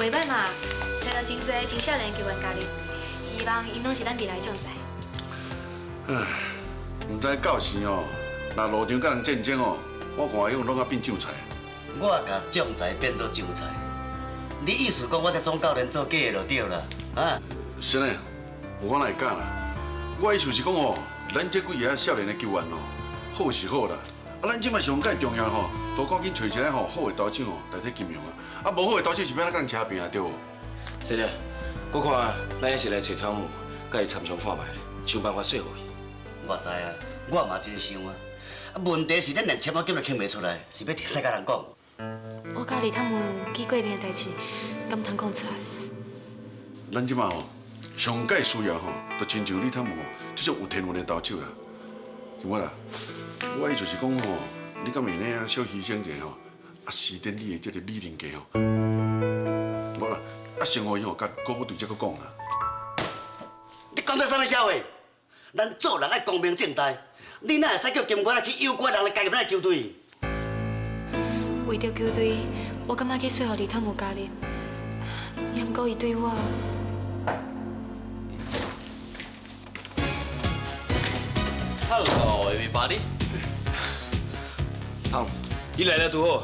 袂䆀嘛，揣著真濟真少年球員加入，希望𪜶攏是咱未來的將才。唉，毋知到時哦，若路場佮人戰爭哦，我看會用攏愛變將才。我共將才變做將才，你意思講我這總教練做假的就對啦，啊？是呢，我哪會敢啦？我意思是講哦，咱這幾个少年的球員哦，好是好啦，啊，咱這馬上蓋重要吼，都趕緊揣一个吼好的投手哦，代替金勇啊。啊，無好的投手是欲按怎佮人車拼啊，對無？是的，我看咱抑是來揣湯姆，佮伊參詳看覓咧，想辦法說服伊。我知啊，我嘛真想啊。啊，問題是咱連簽仔金都傾袂出來，是欲直使佮人講？我佮李湯姆見過面的代誌，敢通講出來？咱這馬吼，上蓋需要吼，就親像李湯姆這種有天分的投手啦。是無啦？我意思是講吼，你敢會用啊小犧牲一下吼，啊，施展你的這個美人計吼。無啦，啊，先予伊吼，佮國寶隊才閣講啦。你講這啥物笑話？咱做人愛光明正大，你哪會使叫金官仔去誘拐人來加入咱的球隊？為著球隊，我感覺去說服李湯姆加入，也毋過伊對我。 Hello, everybody。湯，你來了拄好，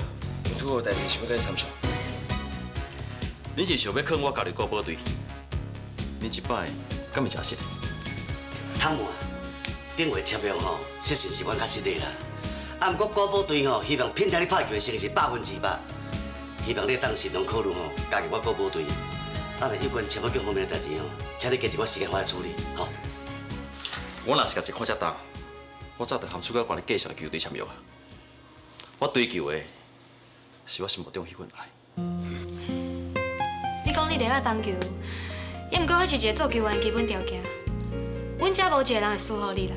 有拄好代誌想欲佮你參詳。恁是想欲勸我加入國寶隊？恁這擺敢會誠實？湯姆啊，頂回簽約吼，確實是阮較失禮啦。啊，毋過國寶隊吼，希望聘請你拍球的成績是100%，希望你會當慎重考慮吼，加入我國寶隊。啊，若有關簽約金方面的代誌吼，請你加一寡時間我來處理，吼。我若是共一看遮重，我早就含出國幫你介紹球隊簽約啊。我追求的是我心目中彼份愛。你講你熱愛棒球，也毋過彼是一個做球員的基本條件。阮遮無一個人會輸予你啦，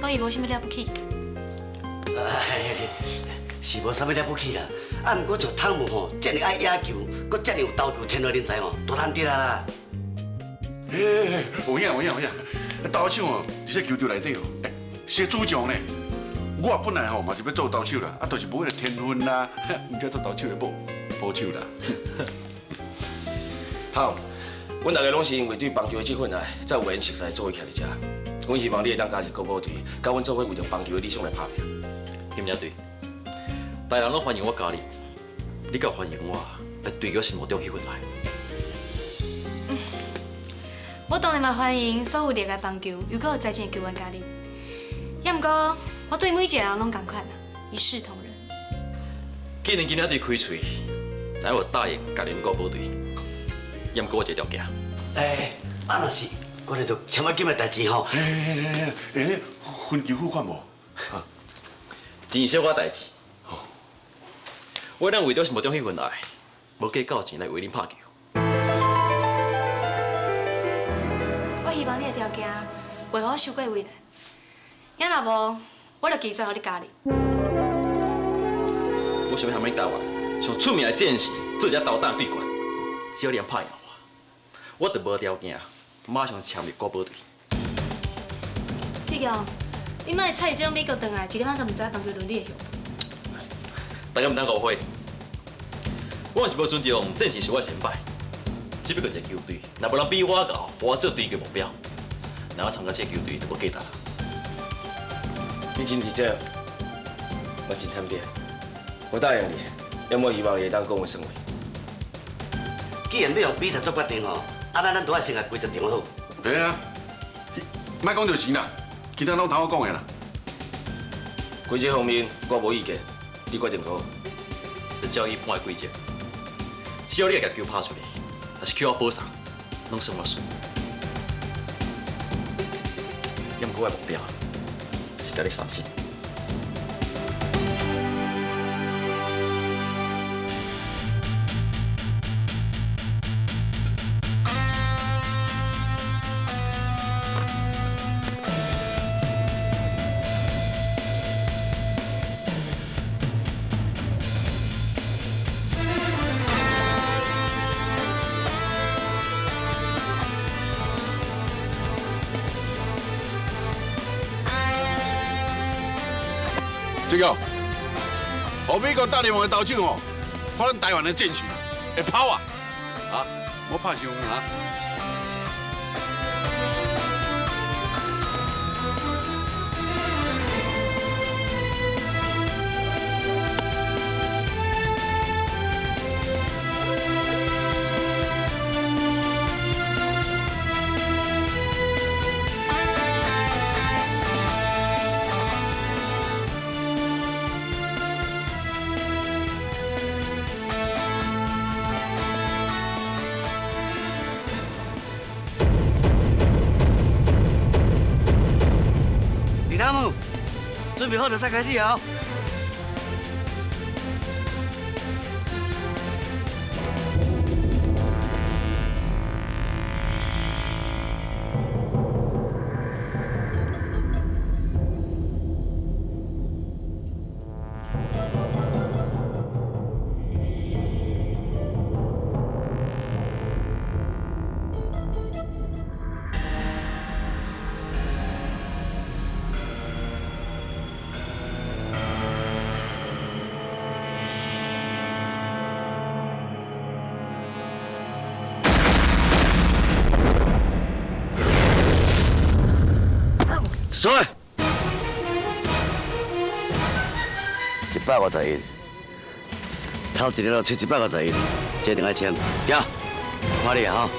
所以無啥物了不起。是無啥物了不起啦，啊，毋過像湯姆吼，這爾愛野球，閣這爾有投球天賦人才吼，都難得啊啦。欸，有影有影有影，投手哦，佇這球隊內底哦，欸，是主將呢。我本來吼嘛是欲做投手啦，啊，就是無彼個天分啦，毋才做投手的某捕手啦。湯，阮大家攏是因為對棒球的這份愛，才有緣熟似做伙徛佇遮。阮希望你會當加入國寶隊，佮阮做伙為著棒球的理想來拍拚。金領隊，大人攏歡迎我加入，你敢歡迎我來追求心目中彼份愛？我當然嘛歡迎所有熱愛棒球又閣有才情的球員加入。也毋過，我對每一個人攏仝款啊，一視同仁。既然金領隊開喙，乃我答應加入國寶隊，也毋過我一個條件。欸，啊若是，關鍵著簽約金的代誌吼。欸欸欸欸，分期付款無？錢是小可代誌，我當為著心目中彼份愛，無計較錢來為恁拍球。我希望你的條件袂予我傷過為難，也若無，我就拒絕予你加入。我想欲含恁台灣上出名的戰士做一個鬥膽對決，只要你拍贏我，我就無條件馬上簽入國寶隊。志強，你莫采這種美國轉來，一點仔都毋知棒球倫理的後果。大家毋通誤會，我是無尊重戰士是我的前輩，只不過一个球隊，若無人比我𠢕，我做追求目標，那我參加這个球隊就無價值啦。你真佇這，我真坦白，我答應你，也無希望你會當講話算話。既然欲用比賽做決定吼，啊，咱都愛先共規則定好。對啊，莫講著錢啦，其他攏通我講的啦。規則方面我無意見，你決定好。就照一般的規則，只要你會共球拍出去，抑是去我保送，攏算我輸。也毋過我的目標是共你三振。這個，予美國大聯盟的投手吼，看咱台灣的戰士會跑啊！啊，我拍傷啊。李汤姆，准备好就再开始哦。水，151，头一个路吹151，这一定爱签，行，看你啊吼。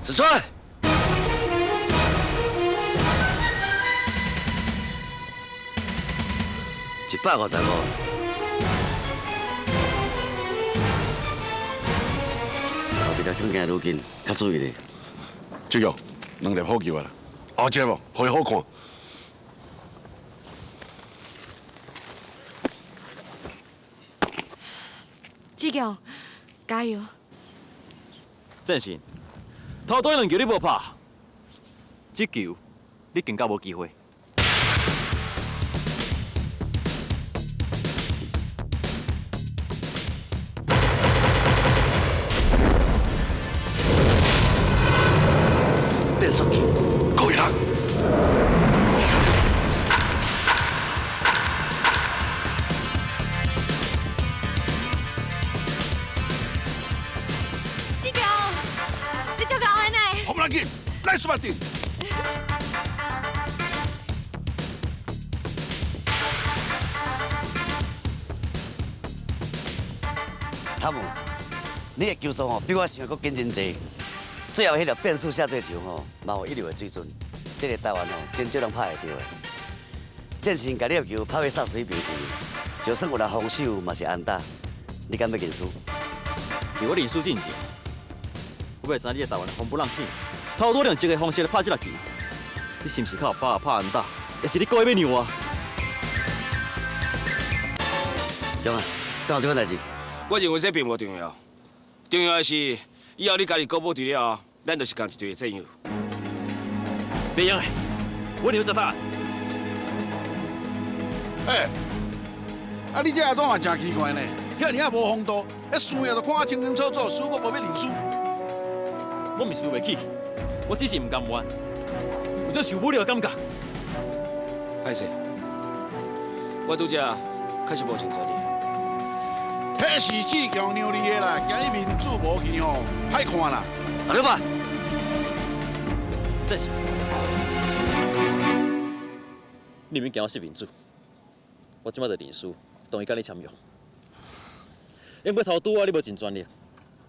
子川，155。后一个坑行愈近，较注意咧。这个两粒好球啊啦，后一粒无，予伊好看。志强，加油！郑信，头拄两球你无拍，这球你更加无机会。变速器，够力。志强，你足𠢕的呢！红蓝紧，来出发点。汤姆，你的球速吼比我想的阁紧真济。最后彼粒变速下坠球吼，嘛有一流的水准。这个台湾吼，真少人拍会著的。战胜共你的球拍欲送水平去，就算有人防守嘛是安打。你敢欲认输？伫我认输进前，我欲知影你伫台湾的风不浪起，头拄用这个方式来拍这粒球，你是毋是较有把握拍安打？抑是你故意欲让我？强啊，敢有这款代志？我认为这并无重要，重要的是以后你加入国宝队了后，咱就是仝一队的战友。袂用的，我留着答案。欸，啊你这阿党嘛真奇怪呢，遐尔仔无风度，彼输赢都看啊清清楚楚，输阁无欲认输。我毋是输袂起，我只是毋甘愿，有种受不了的感觉。歹势，我拄才确实无尽全力。彼是志强让你的啦，今日面子无去吼，歹看啦。阿老板，这是，你毋免惊我失面子，我这摆就认输，同意佮你签约。因为头拄仔你无尽全力，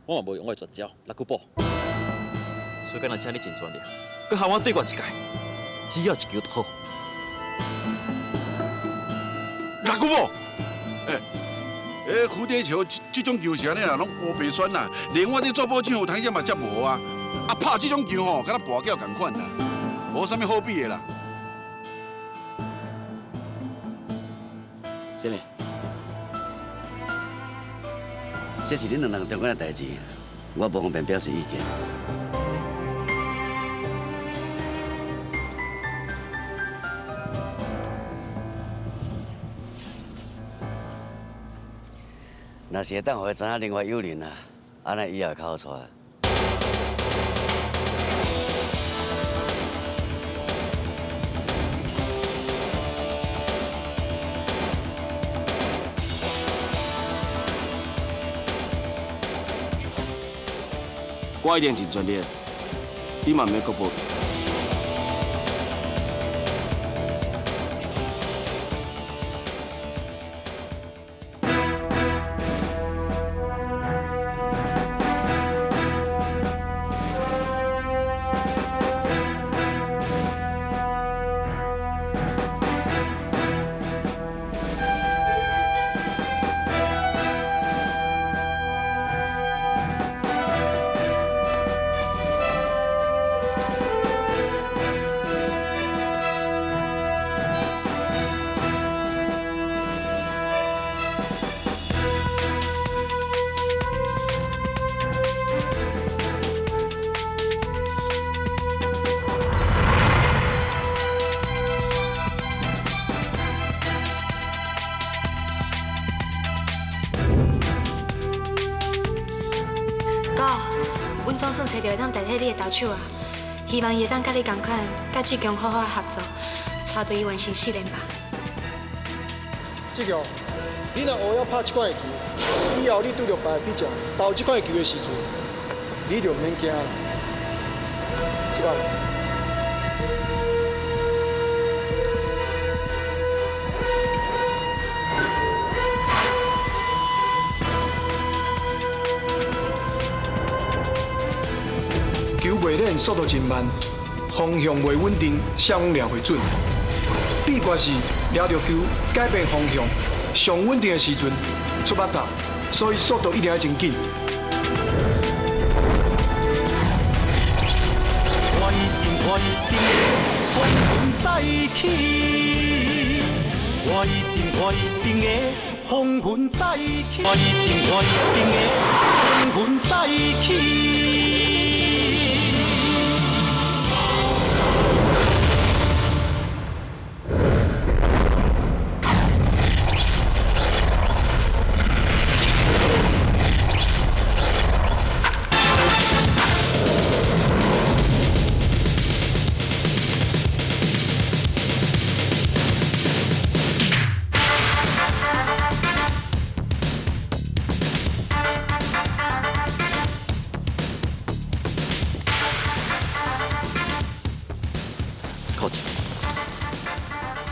我嘛无用我的绝招六句宝，所以敢若请你尽全力，阁和我对决一届，只要一球就好。六句宝，欸，蝴蝶球这种球是按呢啦，拢乌白转啦，连我这做保长有当时嘛接无啊。啊，拍这种球吼，敢若跋筊仝款啦，无啥物好比的啦。啥物？这是恁两人中间的代志，我无方便表示意见。若是會當予伊知影另外有人啊，按呢以後較好娶。我一定盡全力，你嘛毋免閣保。哥，阮總算揣著會當代替你的投手啊！希望伊會當佮你仝款，佮志強好好合作，帶隊伊完成四連霸。志強，你若學曉拍這款的球，以後你拄著別个ピッ投這款的球的時陣，你就毋免驚啦。是吧？球袂练，速度真慢，方向袂穩定，射網掠袂準。秘訣是掠著球，改變方向，上穩定的時陣出バッ，所以速度一定要真緊。我一定我一定會風雲再起，我一定我一定會風雲再起，我一定我一定會風雲再起。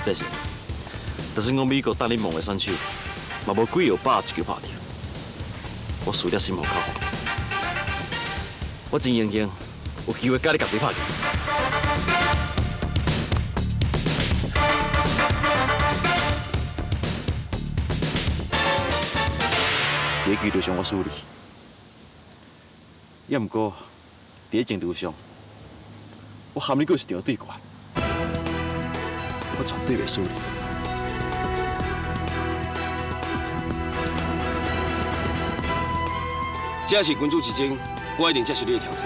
這是，就算講美國當你夢的選手，嘛無幾個百一球拍著。我輸得心服口服。我真榮幸有機會佮你共隊拍球。佇咧球場上我輸你，也毋過佇咧前途上，我含你閣有一場對決。我絕對袂輸你。這是君子之爭，我一定接受你的挑戰。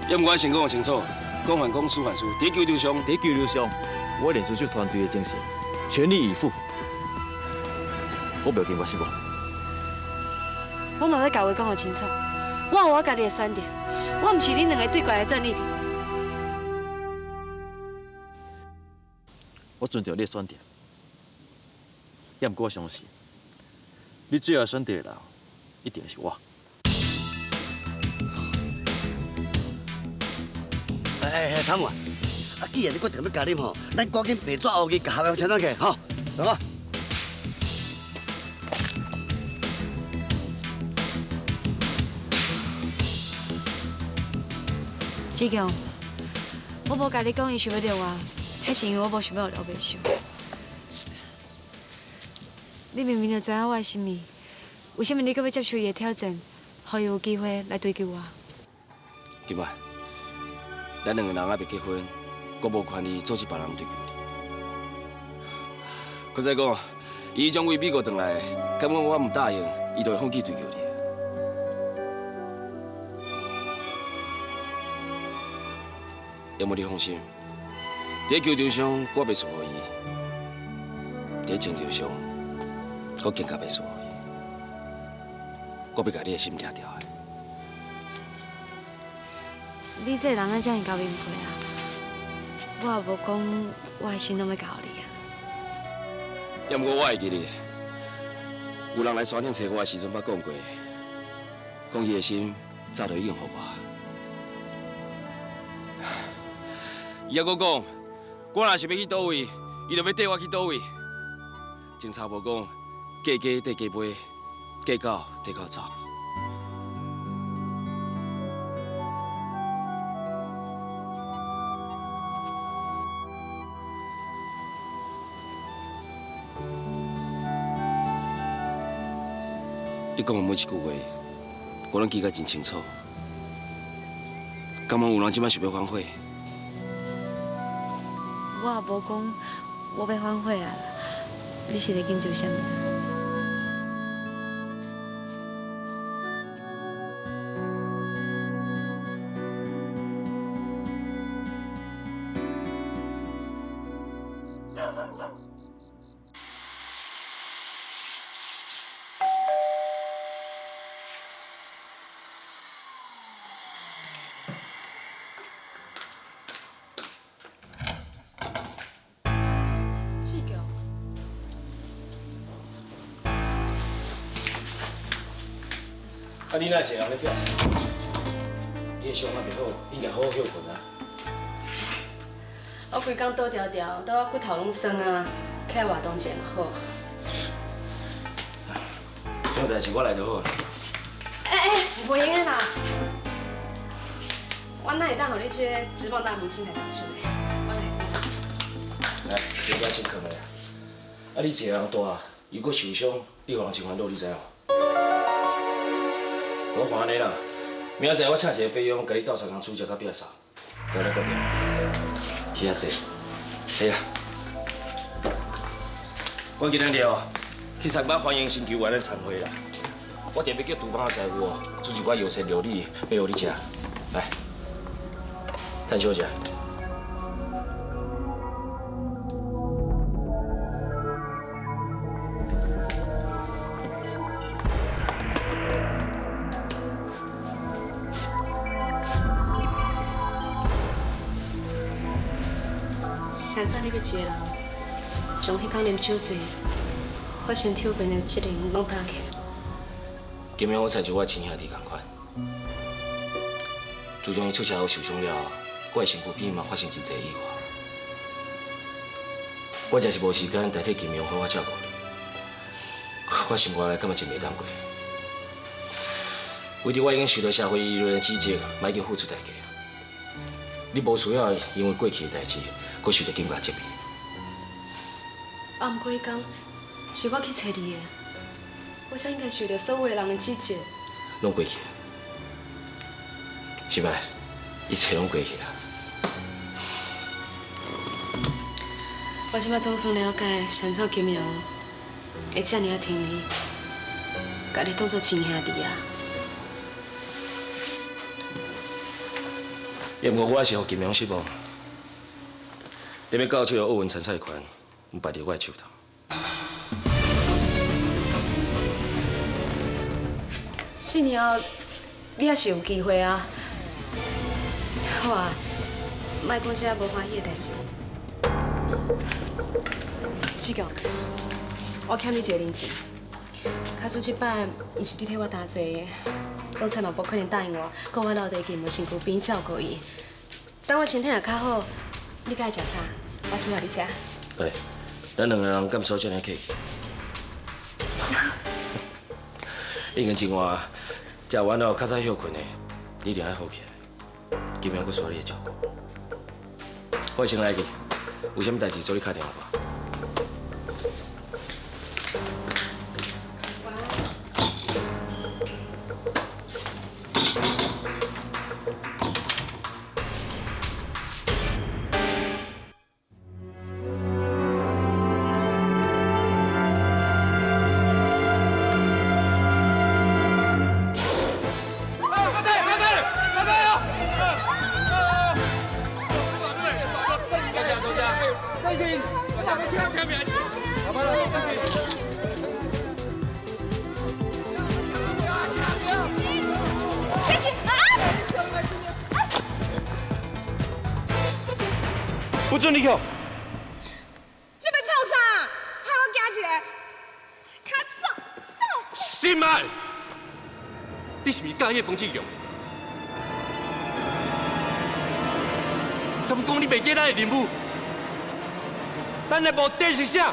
也毋過先講清楚，講還講，輸還輸。佇球場上，佇球場上，我一定遵守團隊的精神，全力以赴。我袂驚我失望。我嘛欲共話講予清楚，我有我家己的選擇，我毋是恁兩个對決的戰利品。我尊重你的選擇，也毋過我相信，你最後選擇的人一定是我。哎哎，湯姆啊，既然你決定欲加入吼，咱趕緊白紙烏字共合約簽落去，吼，大哥。志強，我無共你講，伊想欲掠我。彼是因為我無想欲予你烏白想。你明明就知影我的心意，為啥物你閣欲接受伊的挑戰，予伊有機會來追求我？金愛，咱兩个人猶未結婚，閣無權利阻止別人追求你。閣再講，伊將為美國轉來，感覺我毋答應，伊就會放棄追求你。也無你放心，佇球場上我袂輸予伊，佇情場上我更加袂輸予伊。我欲共你的心掠著的。你這个人哪遮爾厚面皮啊？我也無講我的心攏欲交予你啊。也毋過我會記得，有人來山頂揣我的時陣，捌講過，講伊的心早就已經予我。伊猶閣講，我若是欲去佗位，伊就欲綴我去佗位。前查某講，嫁雞綴雞尾，嫁狗綴狗走。你講的每一句話，我攏記甲真清楚。敢有人這擺想欲反悔？我也無講我欲反悔啊，你是咧緊張啥物？志強，啊，你哪會一個人咧拼啥？你的傷還袂好，應該好好歇睏啊。我規工倒條條，倒我骨頭攏酸啊，起來活動一下嘛好。這種代誌我來就好。欸欸，袂用的啦！我哪會當予你這個職棒大明星來打出的？我來。來，你遮先囥下。啊，你一個人蹛，又閣受傷，你予人真煩惱，你知無？我看按呢啦，明仔載我請一個菲傭，共你鬥相共煮食佮摒掃，交你決定。去遐坐，坐啦。我今仔日哦，去參加歡迎新球員的餐會啦。我特別叫廚房的師傅哦，煮一寡藥膳料理，欲予你食。來，趁小食。是按怎你欲一个人？從彼工啉酒醉，我身體有邊的責任攏擔起。金勇，我親像我親兄弟仝款。自從伊出車禍受傷了後，我的身軀邊嘛發生真濟意外。我真是無時間代替金勇好好照顧你，我心肝內感覺真袂當過。為著我已經受到社會輿論的指責，嘛已經付出代價。你無需要因為過去的代誌，閣受著感覺責備。啊，毋過彼工是我去揣你的，我才應該受著所有的人的指責。攏過去，是吧？一切攏過去啦。我這擺總算了解，是按怎金陽會遮爾仔疼你，共你當做親兄弟啊。也毋過我是予金陽失望。你欲到這個奧運參賽權，毋擺佇我的手頭。4年後，你猶是有機會啊。好啊，莫講這無歡喜的代誌。志強，我欠你一個人情。假使這擺毋是你替我擔責的，總裁嘛無可能答應我，講我留佇金門身軀邊照顧伊。等我身體若較好，你佮意食啥？我煮予你食。對，咱兩個人敢說這呢客氣？已經真晏，食完了較早歇睏的，你一定愛好起來。金陽閣需要你的照顧。我先來去，有啥物代誌做你敲電話。不准你去！你欲创啥？害我惊一个，較走走。心爱，你是毋是佮意彭志强？敢讲你袂记咱的任务？咱的目的是啥？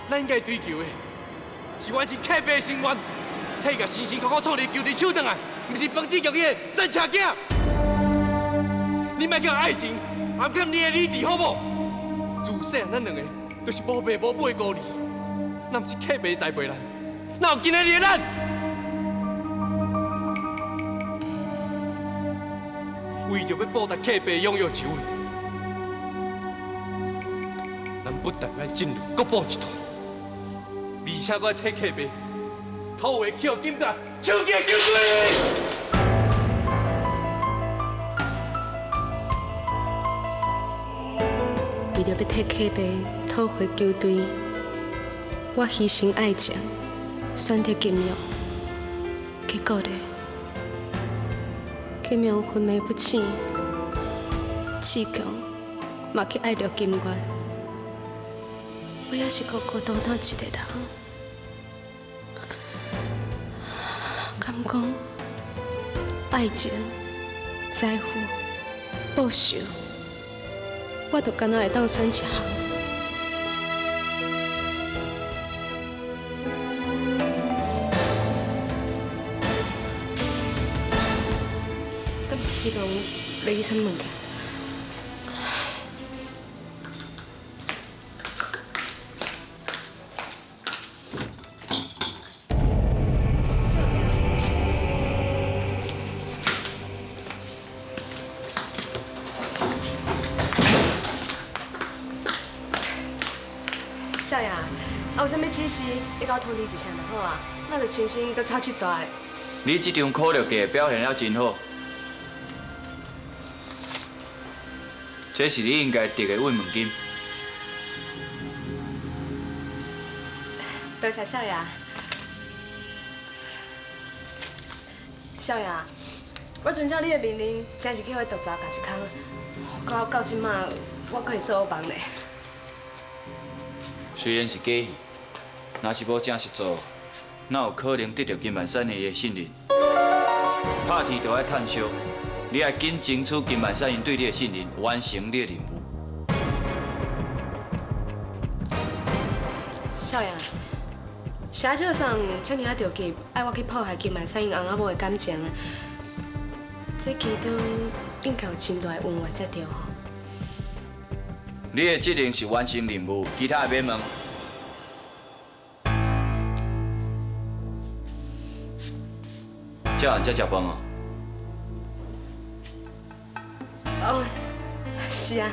咱应该追求的是完成客爸的心愿，替伊辛辛苦苦创立球队手转来，毋是彭志强彼个赛车囝。你莫叫爱情掩盖你的理智，好无？自细汉咱两个就是无爸无母的孤儿，若毋是客爸栽培咱，哪有今仔日的咱？为著欲报答客爸养育之恩，咱不但爱进入国宝集团，而且阁爱替客爸讨回去予金家手机的球队。为著欲替客爸讨回球队，我牺牲爱情，选择金融，结果呢？金融昏迷不醒，志强嘛去爱著金月，我犹是阁孤单单一个人。敢讲爱情、财富、报仇，我就敢若会当选一项。敢是志强落去啥物物件？少爷，啊有啥物指示，你共我通知一声就好啊。咱就亲身阁走去抓的。你这场考虑过表现了真好，这是你应该得的慰问金。多谢少爷。少爷，我遵照你的命令，真是去予毒蛇咬一空，到这马，我阁会做噩梦咧。虽然是假戏，若是无诚实做，哪有可能得到金万山的信任？拍铁就爱炭烧，你爱紧争取金万山𪜶对你的信任，完成你的任务。少爷，啥少送遮尔仔著急，爱我去破坏金万山𪜶翁仔某的感情，这其中应该有真大的恩怨才对吼。你的责任是完成任务，其他的免问。这晚才食饭哦？哦，是啊。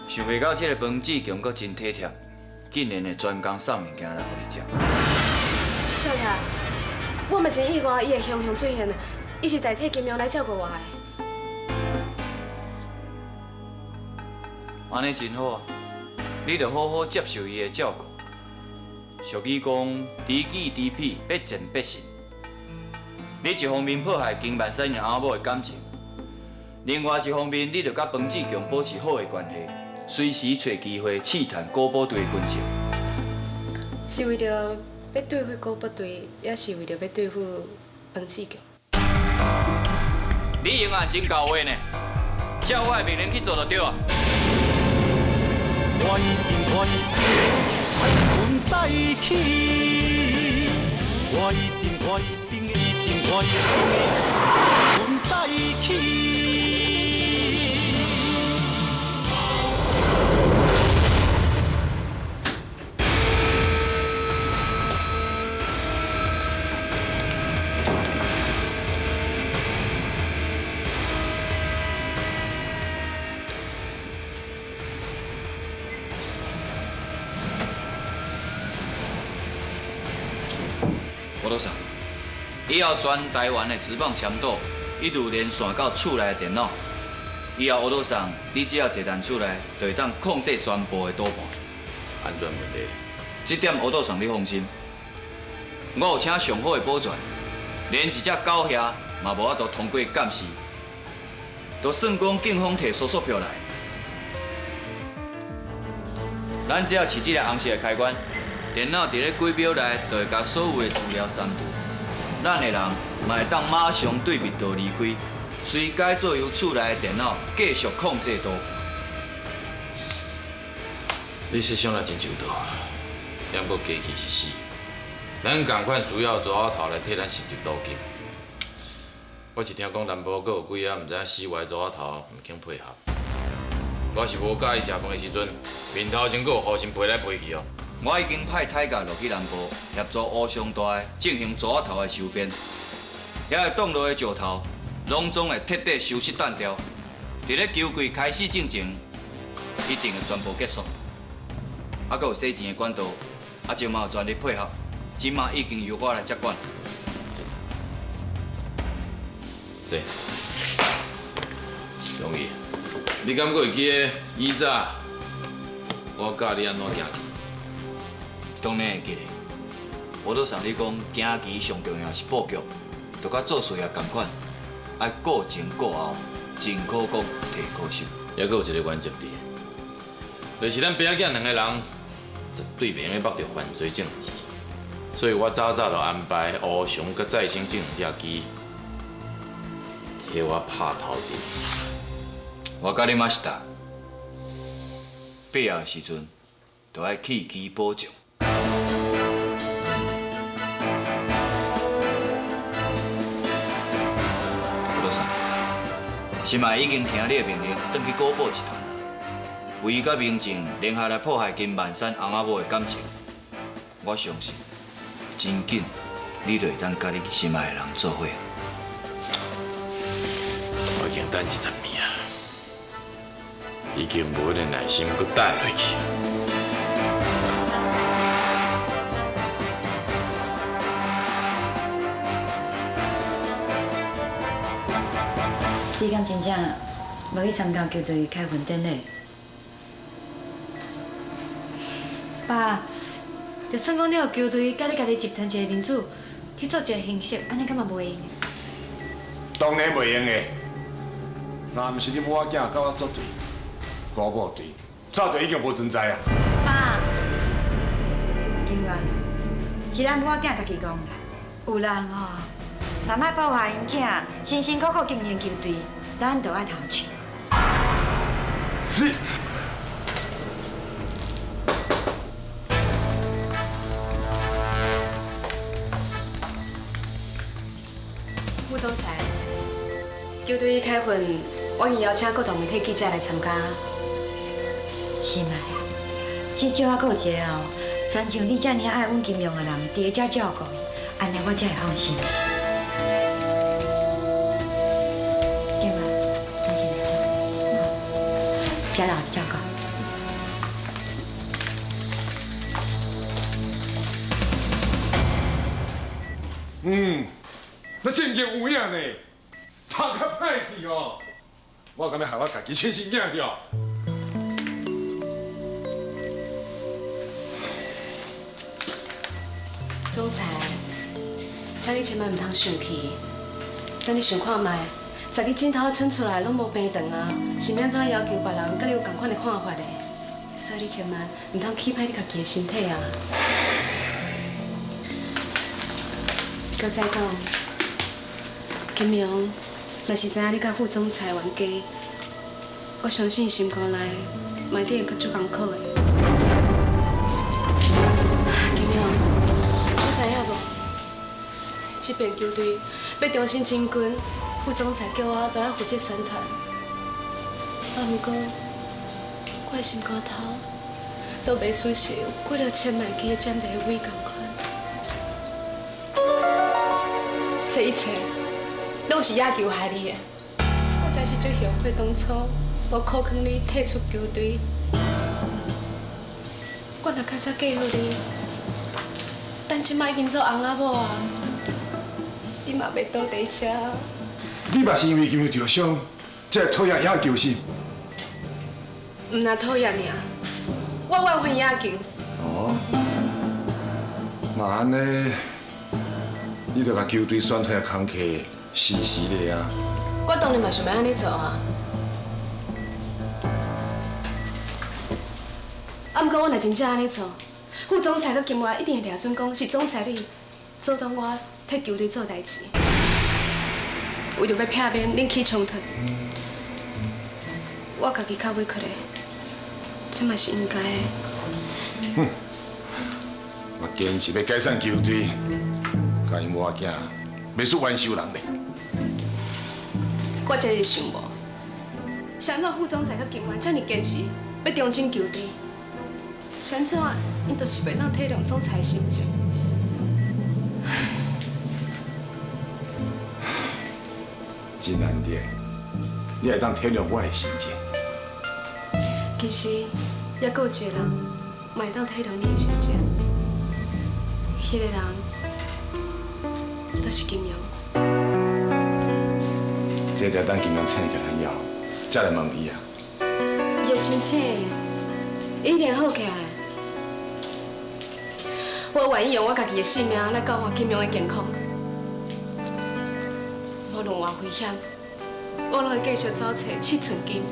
想袂到这个彭志强阁真体贴，竟然会专工送物件来予你食。少爷，我嘛真意外，伊会雄雄出现，伊是代替金阳来照顾我的。按呢真好啊，你著好好接受伊的照顾。俗语讲，知己知彼，百战百胜。你一方面破坏金万山𪜶翁某的感情，另外一方面，你著佮彭志强保持好的关系，随时揣机会试探国宝队的军情。是为著欲对付国宝队，抑是为著欲对付彭志强？你永远真到位呢，照我的命令去做就对啊。我一定，我一定会风云再起。我一定，我一定，一定，我一定会风云再起。吴老师，以后全台湾的职棒签赌一路连线到厝内的电脑。以后吴老师，你只要坐踮厝内，就会当控制全部的赌盘。安全问题。这点吴老师你放心，我有请上好的保全，连一只狗遐嘛无法度通过监视。就算讲警方提搜索票来，咱只要试这个红色的开关，电脑伫咧几秒内就会共所有的资料删除。咱的人嘛会当马上对密道离开，随改做由厝内的电脑继续控制刀。你设想得真周到，不过机器是死，咱仝款需要蛇仔头来替咱收集赌金。我是听讲南部阁有几个毋知影死活的蛇仔头毋肯配合。我是无佮意食饭的时阵，面头前阁有雨神飞来飞去哦。我已经派太甲落去南部协助乌上大的进行蛇仔头的收编，遐个挡路的石头，拢总会彻底收拾弹掉。伫咧球季开始进前，一定会全部结束。啊，阁有洗钱的管道，阿舅嘛有全力配合，这马已经由我来接管。这，容易，你敢阁会记得以早我教你按怎行棋？当然会记得。我都送你讲，行棋上重要是布局，就佮做事业仝款，爱顾前顾后，进可攻，退可守。犹阁有一个原则伫，就是咱爸仔囝两个人绝对袂用得缚著犯罪证据，所以我早早就安排乌熊佮再生这两只鸡，替我拍头阵。我佮你嘛是同，必要的时阵，就爱弃机保将。吴老师，心爱已经听你的命令，转去古堡集团。为伊佮明正联合来破坏金万山翁仔某的感情，我相信真紧你就会当佮你心爱的人做伙。我已经等20年啊，已经无彼个耐心阁等落去。你敢真正无去参加球队开训典礼？爸，就算讲你予球队佮你家己集团一个面子去做一个形式，按呢敢嘛袂用？当然袂用的，若毋是你母仔囝佮我作对，国宝队早就已经无存在啊！爸，金元，是咱母仔囝家己讲的，有人吼，若欲破坏𪜶囝辛辛苦苦经营球队，咱就爱头笑。你。副总裁，球队开训，我已经邀请各大媒体记者来参加。心爱啊，至少还阁有一个哦，亲像你遮尔爱阮金勇的人，伫咧遮照顾伊，按呢我才会放心。金勇，咱先来，家长照顾。嗯。那正经有影呢，读较歹去哦。我敢若害我家己亲身囝去哦。总裁，请你千万毋通生气。等你想看觅，十支指头伸出来拢无平长啊，是欲按怎要求别人佮你有仝款的看法的？所以你千万毋通气歹你家己的身体啊。阁再讲。金荣，若是知影你佮副总裁冤家，我相信心肝内嘛一定会阁足艰苦的。金荣，你知影无？这边球队欲重新整军，副总裁叫我都爱负责宣传。啊，毋过我的心肝头都袂输是几落千万支的占地位仝款。这一切。拢是野球害你的，我真是足后悔当初无苦劝你退出球队。我若较早嫁予你，咱这摆已经做翁仔某啊，你嘛袂倒伫遮。你嘛是因为金受伤，才会讨厌野球是？毋若讨厌尔，我怨恨野球。哦，那按呢，你就共球队选退的工课。是时的啊！我当然嘛想欲按呢做啊，啊，毋過我若真正按呢做，副總裁佮金華一定會掠準講是總裁你阻擋我替球隊做代誌，為著欲避免恁起衝突，我家己較委屈的，這嘛是應該的。哼，我堅持欲解散球隊，共𪜶某仔囝袂輸冤仇人咧。我這是想無，是按怎副總裁佮金源這爾堅持欲重整球隊，是按怎𪜶就是袂當體諒總裁的心情。真難得，你會當體諒我的心情。其實，猶閣有一個人嘛會當體諒你的心情，彼個人就是金陽。這得等金陽請起來以後，才來問伊啊。伊會清醒，伊一定好起來。我願意用我家己的性命來交換金陽的健康。無論偌危險，我攏會繼續走揣七寸金，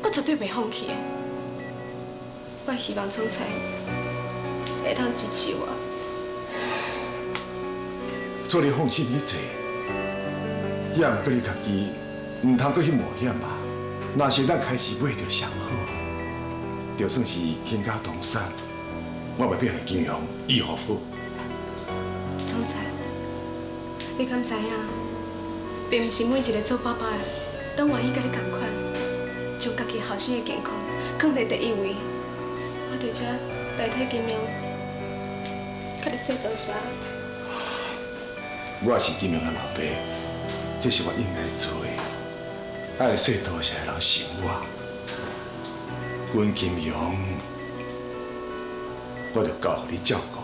我絕對袂放棄的。我希望總裁會當支持我。做你放心去做，也毋過你家己毋通閣去冒險啊！若是咱開始買著上好，就算是傾家蕩產，我嘛欲予金陽醫予好。總裁，你敢知影？並毋是每一個做爸爸的攏願意佮你仝款，將家己後生的健康放佇第一位。我佇遮代替金陽，佮你說多謝。我是金陽的老爸，這是我應該做的。愛說多謝的人是我，阮金陽，我就交予你照顧。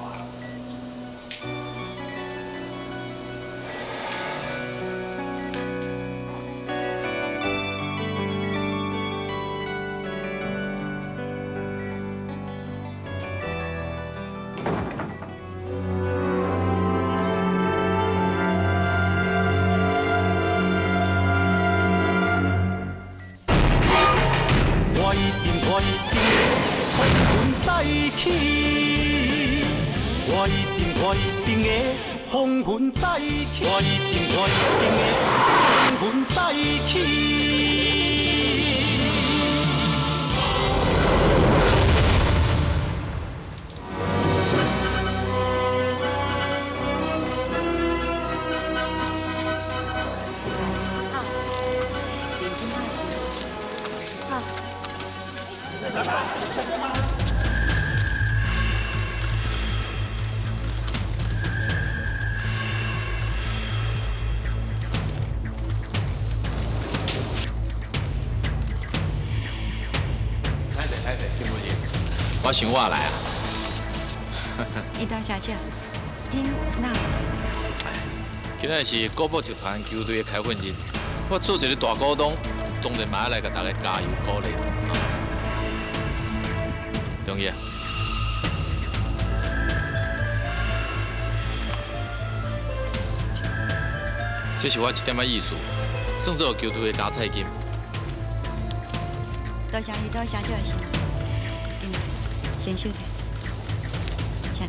我一定的風雲再起。我想我來啊！伊多小姐，恁哪有？今仔是國寶集團球隊的開訓日，我做一個大股東，當然嘛愛來共大家加油鼓勵。同意啊？這是我一點仔意思，算做球隊的加菜金。多謝伊多小姐的心。先收起，請。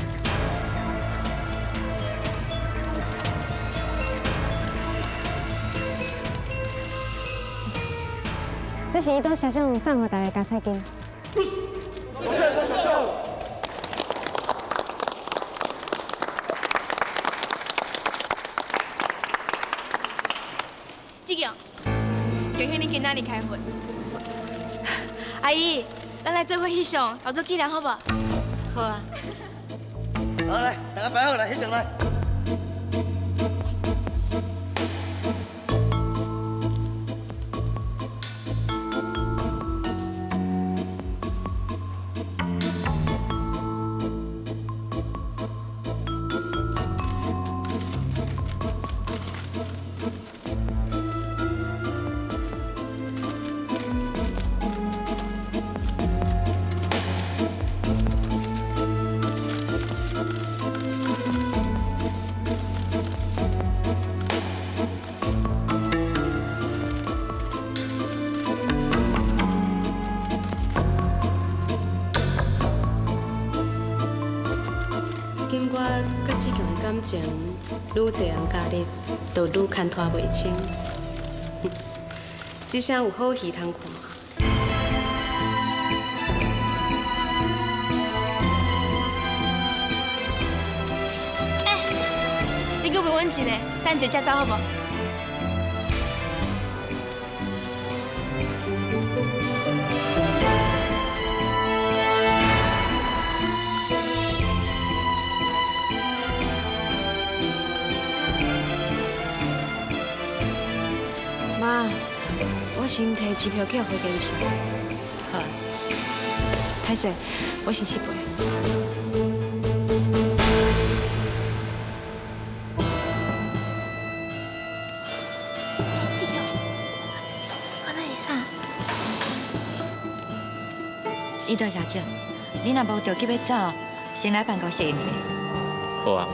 這是伊多社長送予大家加菜金。多謝多謝。志強，恭喜你今仔日開訓。阿姨。咱來做伙翕相，留做紀念，好無？好啊。好來，大家擺好來，翕相來。金月佮志强的感情，愈济人加入，就愈牵拖袂清。这声有好戏通看。欸，你阁陪阮一个，等一下才走好无？妈，我先提机票去回金城。好，歹势，我先失陪。志强，我那是啥？伊多小姐，你若无着急欲走，先来办公室用茶。好啊。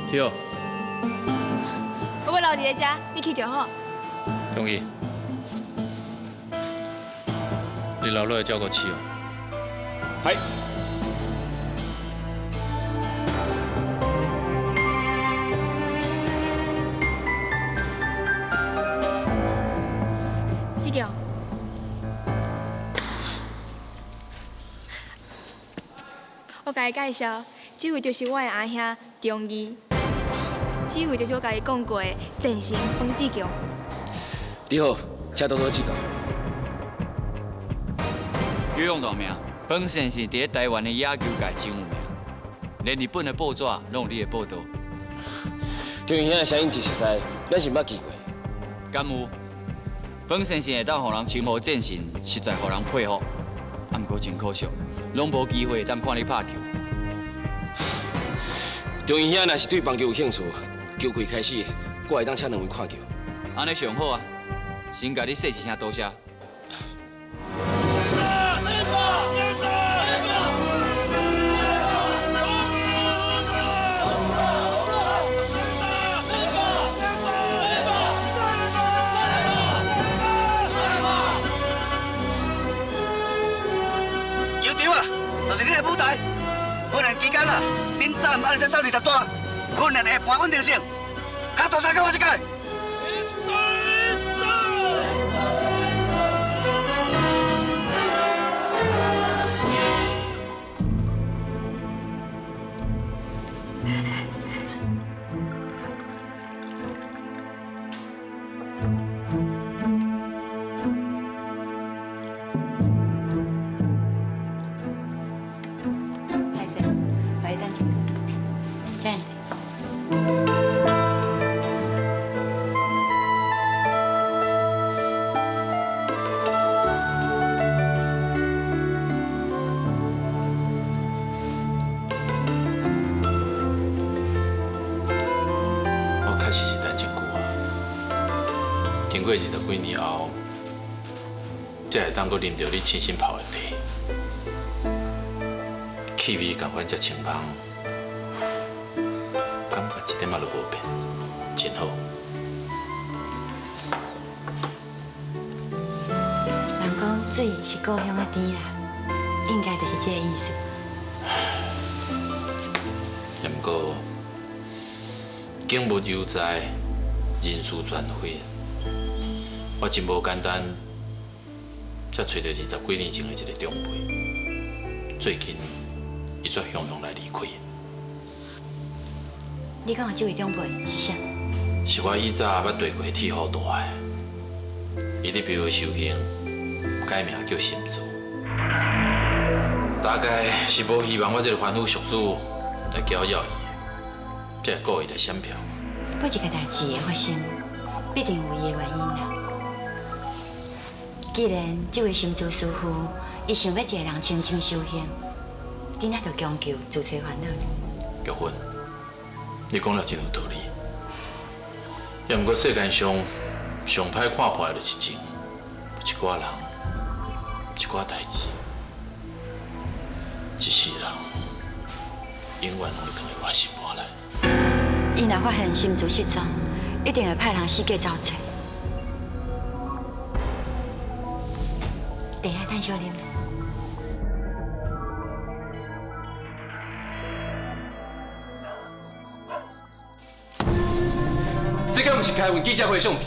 去哦。我欲留伫咧遮，你去就好。同意。你留落来照顾试哦。系。志强，我共伊介绍，这位就是我的阿兄中义。这位就是我共伊讲过的前程方志强。你好，请多多指教。久仰大名，方先生伫咧台湾的野球界真有名，连日本的报纸拢有你的报道。中义兄的声音真熟悉，咱是毋捌见过。敢有？方先生会当予人称呼战神，实在予人佩服。啊，毋过真可惜，拢无机会会当看你拍球。中义兄若是对棒球有兴趣，球季开始，我会当请两位看球。按呢上好啊！先共你说一声多谢。球场啊，就是恁的舞台。训练期间啊，恁早晚爱才走20段，训练下盘稳定性，较大声讲我一解。歹势，我等一下，请你。我确实是等真久啊，经过20几年后，才会当阁啉著你亲身泡的茶，气味仝款遮清芳，感觉一点仔都无变，真好。人讲水是故乡的甜啦，应该就是这个意思。也毋过，景物犹在，人事全非。我真无简单，才揣著20几年前的一个长辈。最近，伊煞雄雄来离开。你讲的这位长辈是啥？是我以早捌缀过铁虎大的，伊伫庙修行，改名叫心祖。大概是无希望我这个凡夫俗子来搅扰伊，才会故意来闪票。每一个代志的发生，必定有伊的原因啦。既然这位心祖师父，伊想欲一个人清净修行，你哪就强求自找烦恼？玉芬，你讲了真有道理。也毋过世间上上歹看破的就是情，一寡人，一寡代志，一世人永远拢会囥伫我心肝内。伊若发现心祖失踪，一定会派人四界走揣。等下，等小啉。是开运记者会的相片。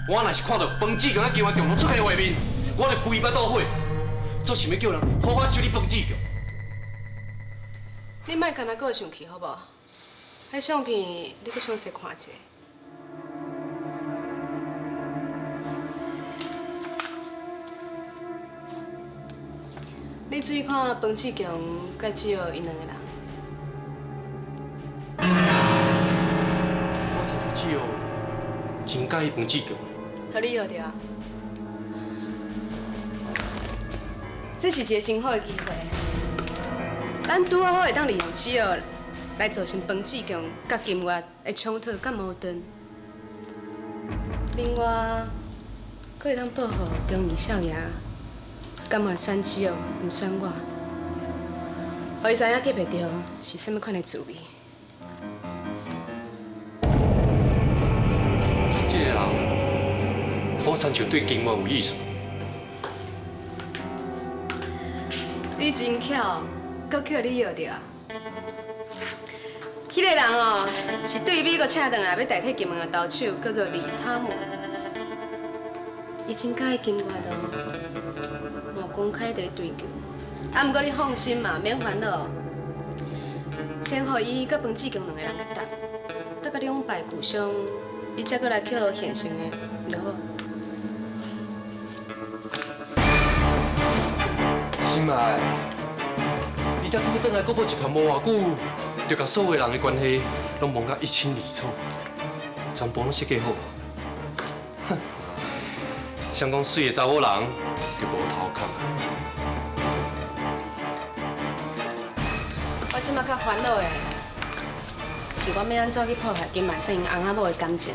我若是看到彭志强佮金元共同出现的画面，我就规巴肚火，做想欲叫人好好修理彭志强。你莫干焦阁生气好无？彼相片你阁详细看一下。你注意看彭志强佮志耀𪜶两个人。我亲像志耀真佮意彭志强。予你约著啊！这是一个真好的机会，咱拄好会当利用志耀来造成彭志强佮金月的冲突佮矛盾。另外，阁会当保护忠义少爷，甘愿选志耀，毋选我，予伊知影得袂著是啥物款的滋味。这个人好亲像对金月有意思。你真巧，阁予你约著啊！彼个人哦，是对美国请转来欲代替金门的投手，叫做李汤姆。伊真佮意金月哦，嘛公开伫追求。啊，毋过你放心嘛，免烦恼。先予伊佮彭志强两个人去搭，搭甲两败俱伤，伊才阁来捡现成的，就好。心爱，你才拄转来国宝集团无偌久，就共所有人的关系拢摸甲一清二楚，全部拢设计好。哼，想讲媠的查某人就无头壳。我这马较烦恼的是，我欲按怎去破坏金万胜𪜶翁仔某的感情？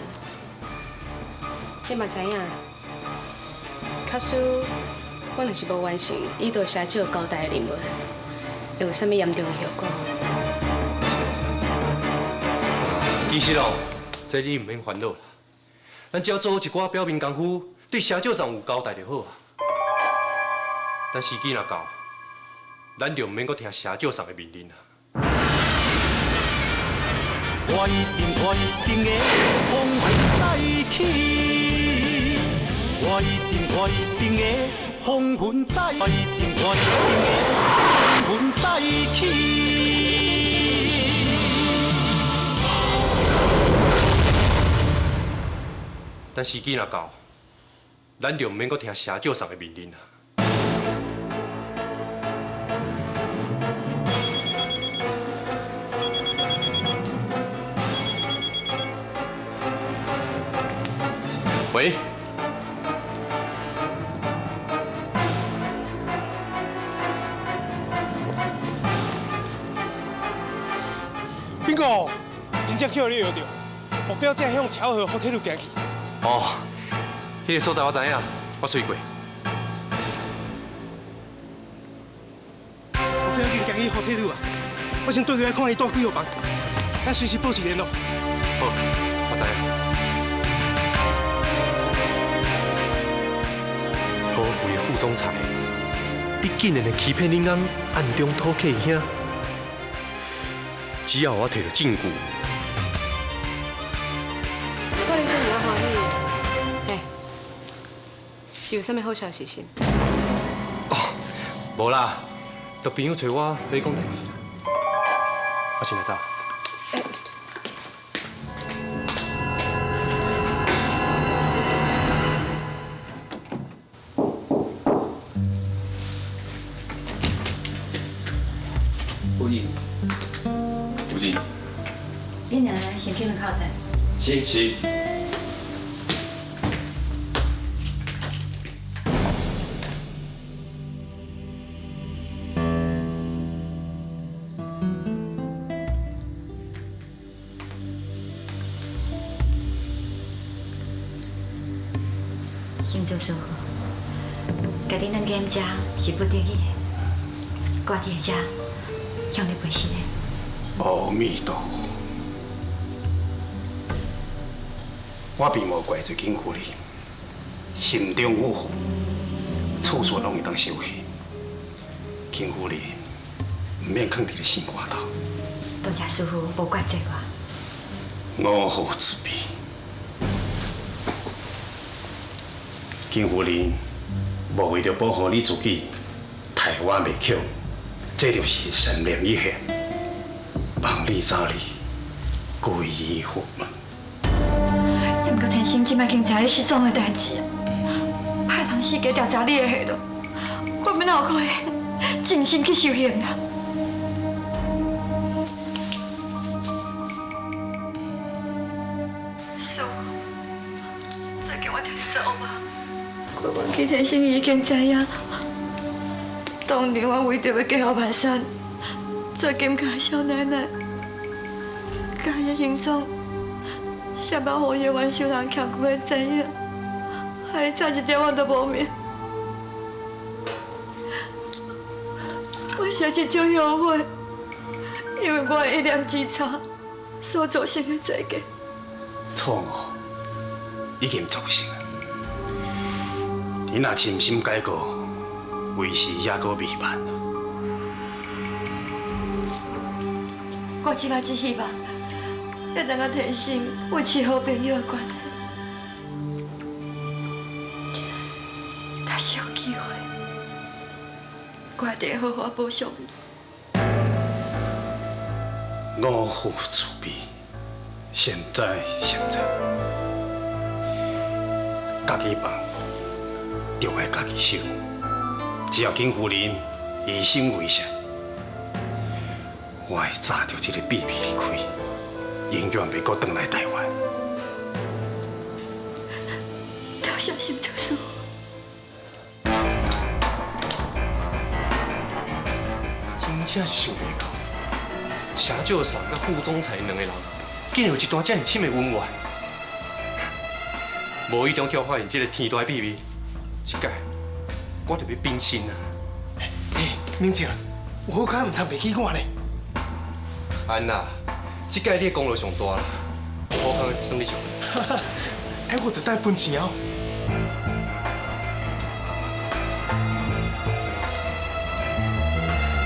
你嘛知影，假使我若是无完成伊对社长交代的任务，会有啥物严重的后果？其实哦，这你毋免烦恼啦，咱只要做好一寡表面功夫，对社长上有交代就好啊。等时机若到，咱就毋免阁听社长上的命令啊。我一定我一定会风云再起，我一定我一定会风云再，我一定我一定会风云再起。等时机若到，咱就毋免阁听社长上的命令啊。喂。斌哥，真正予你约著，目标正向桥河火铁路行去。哦，彼个所在我知影，我随过。目标已经行去火铁路啊，我先对过来看伊蹛几号房，咱随时保持联络。好，我知影。高贵的副总裁，你竟然会欺骗恁翁暗中讨客兄？只要我提著证据，我你这么欢喜，嘿，是有啥物好消息是？哦，无啦，就朋友揣我欲讲代志啦。我先来走。夫人，夫人，恁两个先去门口等。是是。先做师傅，家己两间遮是不得已的，我伫遮向你赔失的。阿弥陀佛，我并无怪罪金夫人，心中有福，处处拢会当受气。金夫人毋免囥伫咧心肝头。多谢师父无怪罪我。我父慈悲。金夫人，无为著保护你自己，杀我袂巧，这就是善良一现，放你走你，归于佛门。也毋过天心这摆已经知你失踪的代志，派人四界调查你的下落，我欲哪有可能真心去修行啊？师父，最近我常常做噩梦，我忘记天心已经知影，当年我为著欲嫁予万山，做金家少奶奶，佮伊的行踪。啥物予叶元秀人徛久的知影，害伊差一点仔都无命。我实在足后悔，因为我的一念之差所造成的罪过。错误已经造成啊！你若深心改过，为时犹阁未晚。我这摆只希望。会当佮提升维持好朋友的关系，但是有机会，我一定好好补偿你。我父慈悲，善哉善哉，家己放，就爱家己收。只要金夫人一心为善，我会炸著这个秘密离开。永远袂阁转来台湾。多谢心主师。真正是想袂到，谢少赏佮副总裁两个人，竟然有一段这么深的恩怨。无意中去发现这个天大的秘密，这届我就欲变身啊！欸，明哲，有好康毋通袂记我呢。安啦。这届你的功劳上大啦，有好康算你上。哎，我就带分钱哦。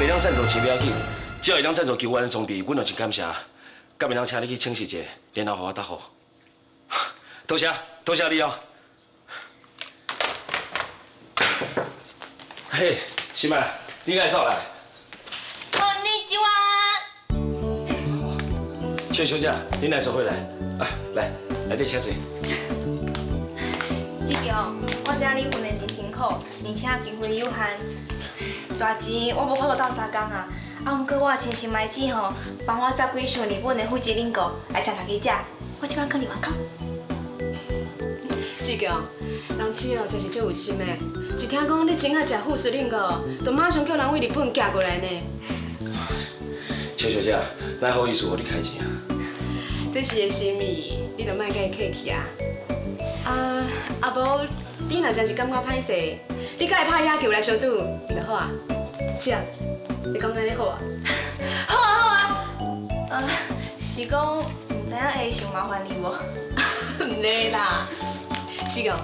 袂当赞助钱不要紧，只要会当赞助球员的装备，阮就真感谢。敢会当请你去请示一下，然后予我答复。多谢，多谢你哦。嘿，新麦，你敢会走来？邱小姐，你来做伙来，啊，来，来这请坐。志强，我知影你训练真辛苦，而且经费有限，大钱我无法度斗相共啊。啊，毋过我的亲戚麦子吼，帮我扎几箱日本的富士冷果来请大家食，我这摆囥伫外口。志强，人姊哦，真是足有心的，一听讲你真爱食富士冷果，就马上叫人为日本寄过来呢。邱小姐，哪好意思予你开钱啊？这是伊的心意，你就莫共伊客气啊。啊，啊无，你若真是感觉歹势，你佮伊拍野球来相拄，就好啊。姐，你讲按呢好啊？好啊好啊。是讲毋知影会伤麻烦你无？毋会啦，志强，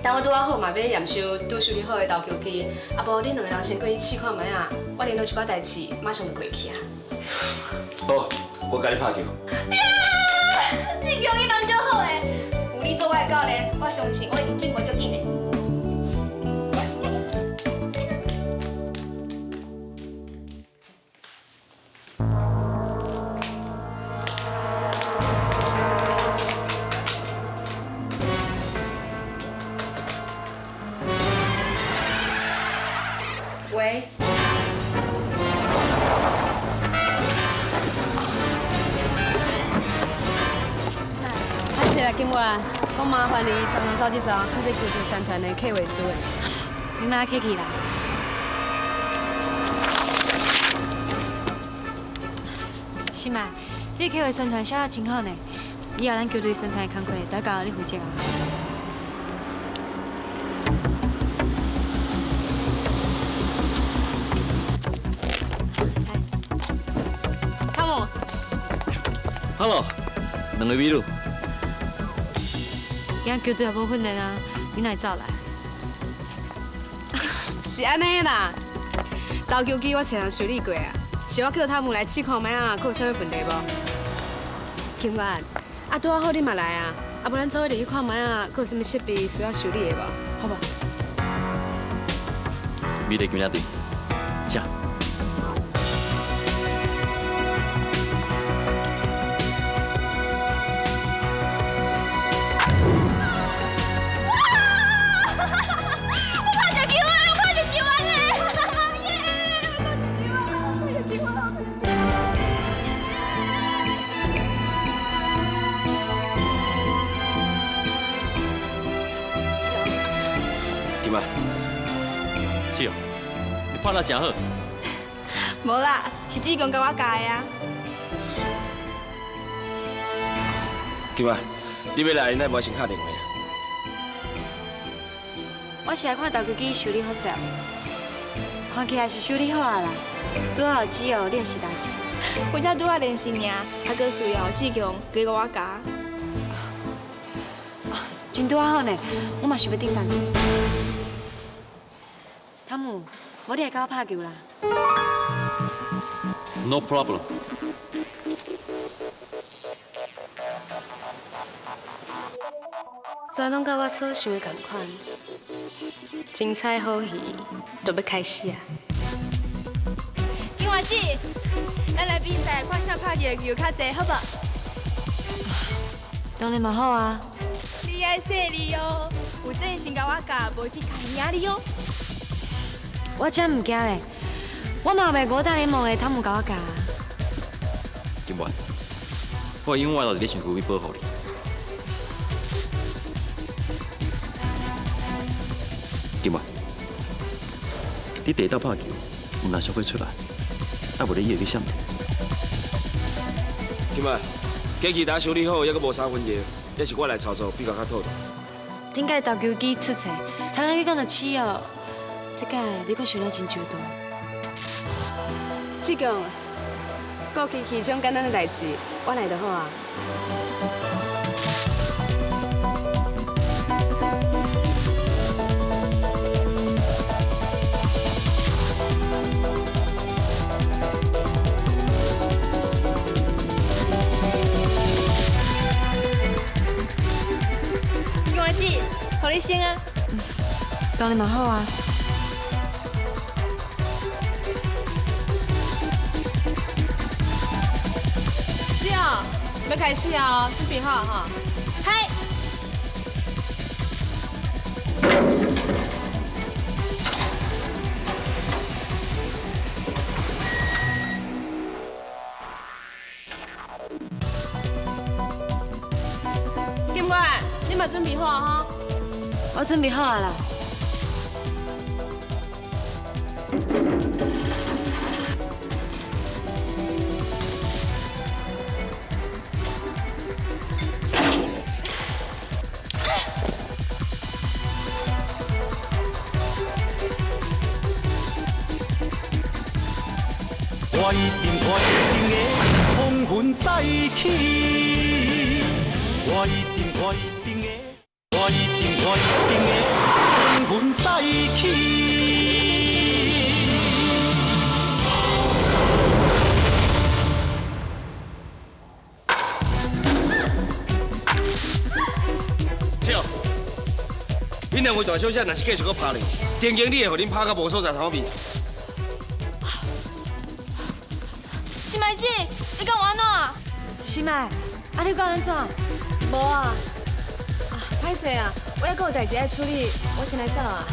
等我拄仔好嘛，欲验收拄修理好的投球机，啊无恁两个人先过去试看觅啊，我联络一寡代志，马上就过去啊。好，我共你拍球。志强，你人足好的，有你做我的教练，我相信我一定进步足紧的。喂。歹势啦，金月，讲麻烦你专门走这阵，较济球场宣传的客户书的。你莫客气啦。新麦，你的客户宣传写得真好呢，以后咱球队宣传的工课都交你负责啊。汤姆。汤姆，两个美女。今仔球队也无训练啊，你哪会走来？是按呢啦，投球机我找人修理过啊，是我叫汤姆来试看觅啊，阁有啥物问题无？金元，啊，拄仔好你嘛來啊，啊無咱做伙入去看覓啊，閣有啥物設備需要修理的無？好無？美麗金領隊，請。我拍著球啊！我拍著球啊！耶！我拍著球啊！金啊，是哦，你拍得真好。無啦，是志強共我教的啊。金啊，你欲來，咱無先敲電話啊。我是來看投球機修理好勢，看起來是修理好啊啦。拄好有只哦練習代誌。我才拄仔練習爾，還閣需要志強加共我教。真拄仔好呢，我嘛想欲訂單。湯姆，無你來教我拍球啦。 No problem。全攏佮我所想的仝款，精彩好戲就欲開始啊！金華姊，咱來比賽，看誰拍入的球較濟，好無？當然嘛好啊。你愛細膩哦，有這先共我教，無去共贏你哦。我才毋驚咧，我嘛袂五大聯盟的湯姆共我教。金元，我永遠都佇你身軀邊保護你。金元，你第一道拍球，毋通小可出來，啊無你伊會去閃。金啊，機器打修理好，猶閣無3分鐘，這是我來操作比較較妥當。頂擺投球機出錯，差點去講著死哦。這擺你閣想得真周到。志強，顧機器這種簡單的代誌，我來就好啊。金華姊，予你先啊。當然嘛好啊。姊哦，欲開始啊，準備好哈。嗨。金官，你嘛準備好啊？哈。我準備好啊啦。我一定我一定會風雲再起，我一定我一定會，我一定我一定會風雲再起。對，恁兩位大小姐若是繼續閣拍咧，定經你會予恁拍到無所在通面。新麥姊，你講我按怎？新麥，啊你講按怎？無啊，啊歹勢啊，我猶閣有代誌愛處理，我先來走啊。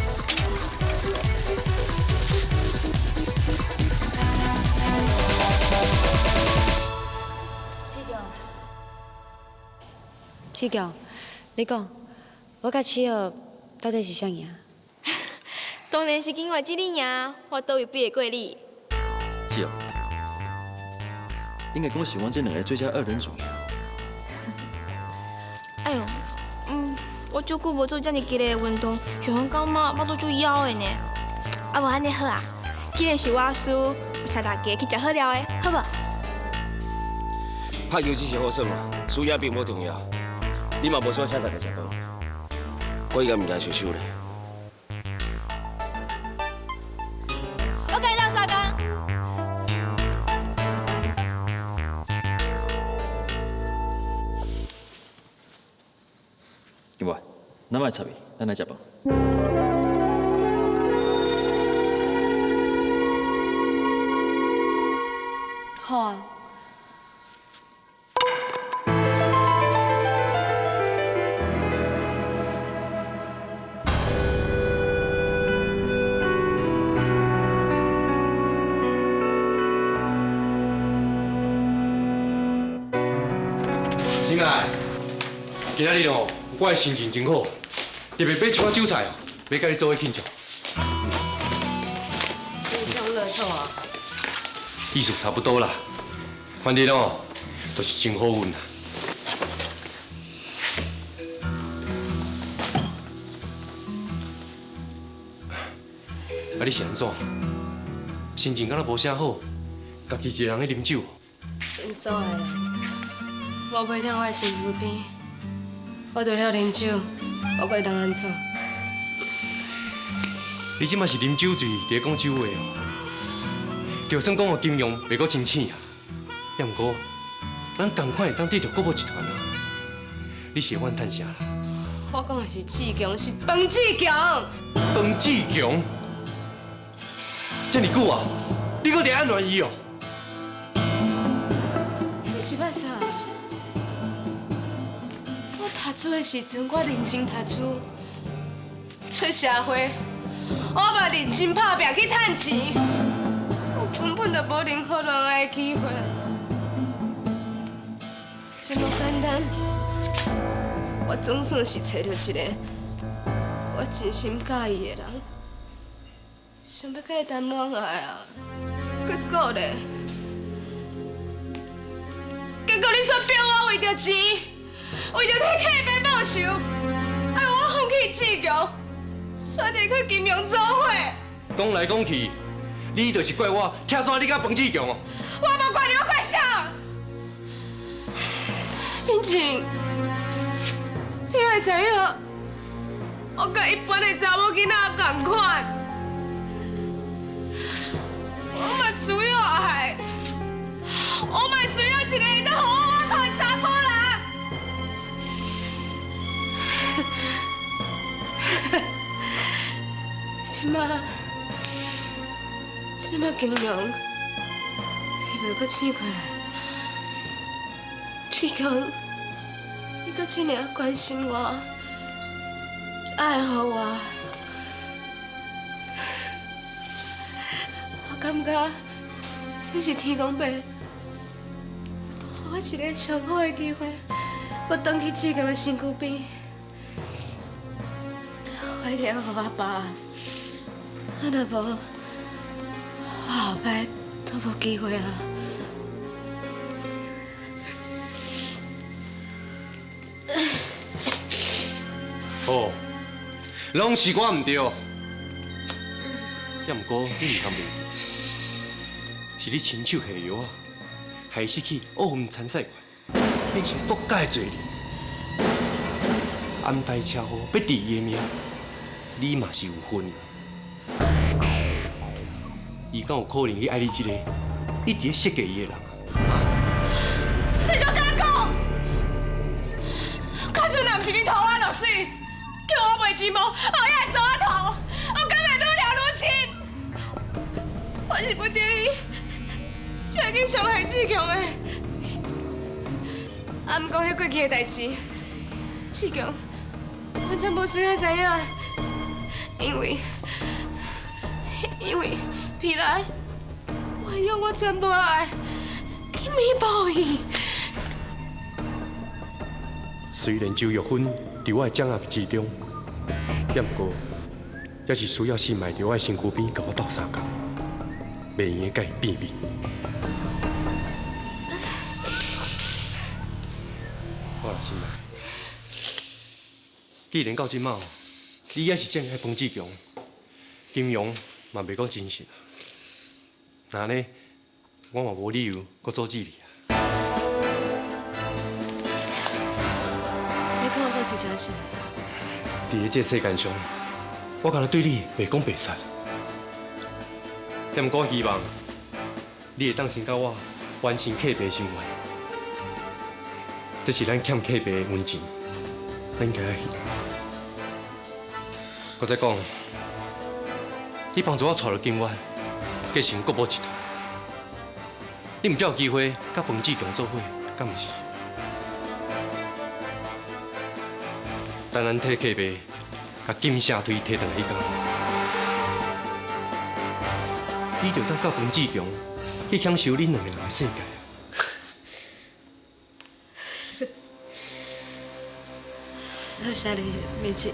志強，志強，你講，我佮七號到底是啥贏？當然是金華姊你贏，我佗位比會過你？是哦。應該講是阮這兩个最佳二人組。哎喲，我足久無做遮爾激烈的運動，雄雄感覺腹肚足枵的呢。啊，無按呢好啊，既然是我輸，我請大家去食好料的，好無？拍球只是好耍嘛，輸贏並無重要。你嘛無需要請大家食飯，我伊共物件收手咧。我共你鬥相共。咱莫插伊，咱來食飯。好啊。心爱，今仔日哦，我的心情真好，特别买一寡酒菜哦，欲佮你做伙庆祝。你中乐透啊？意思差不多啦，反正哦，就是真好运啦。啊，你是按怎？心情敢若无啥好，家己一个人咧啉酒。无所谓啦，无陪忝我的身躯边，我除了啉酒，我阁会当按怎？你这马是啉酒醉，伫咧讲酒话哦。就算讲哦，金融袂阁清醒啊，也毋过，咱仝款会当得著国宝集团啊。你是会怨叹啥啦？我讲的是志强，是彭志强。彭志强，这么久啊，你阁伫暗恋伊哦？你是欲啥？我读书的时阵，我认真读书，出社会，我嘛认真拍拼去趁钱，我根本就无任何恋爱的机会。这么简单，我总算是揣著一个我真心佮意的人，想欲佮伊谈恋爱啊，结果咧，结果你却逼我为著钱，为著替客户报仇，害我放弃志强，选择去金融做伙。讲来讲去，你就是怪我拆散你佮彭志强哦。我无怪你，我怪谁？敏静，你会知影，我佮一般的查某囡仔仝款，我嘛需要爱，我嘛需要一个会当予我冤的查埔人。这马，这马金龙，伊袂阁醒过来。志强，你阁这尔关心我，爱护我，我感觉这是天公伯予我一个上好的机会，阁转去志强的身躯边，我一定要予我爸，啊若无，我后摆都无机会啊。哦，拢是我毋对，也毋过你毋通忘记，是你亲手下药啊，害伊失去奥运参赛权，变成国家的罪人，安排车祸欲治伊的命，你嘛是有份。伊敢有可能去爱你这个一直咧设计伊的人啊？你阁敢讲？假使若毋是你拖我落水，叫我卖钱无，予遐查仔头，我敢会愈掠愈深？我是不得已才会去伤害志强的。啊，毋过彼过去的代志，志强完全无需要知影，因为未来我会用我全部的爱去弥补伊。虽然周玉芬伫我的掌握之中，也毋过也是需要心爱伫我的身躯边，共我斗相共，袂用得佮伊变面。好啦，心爱，既然到这马，你也是这么爱彭志强，金融嘛袂讲真实啊。那按呢，我嘛无理由阁阻止你啊。你讲我真正是？伫咧这个世间上，我敢若对你袂讲白贼，但毋过希望你会当先佮我完成客爸心愿，这是咱欠客爸的恩情，咱应该爱还。閣再講，你幫助我帶入金灣，結成國寶集團，你毋才有機會佮彭志強做伙，敢毋是？等咱替客爸共金城推提轉來彼工，你就當佮彭志強去享受恁兩个人的世界。多謝你，美珍。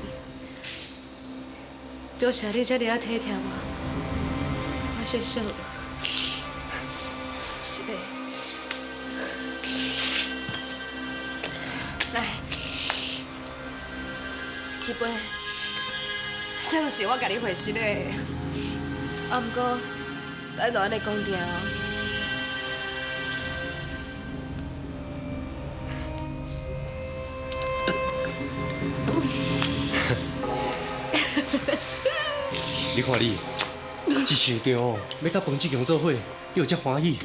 多謝你這爾仔體貼我，我設想，是的。來，這杯算是我共你回失的，啊，毋過咱就按呢講定。你看你，一想著哦，欲佮彭志強做伙，你有遮歡喜。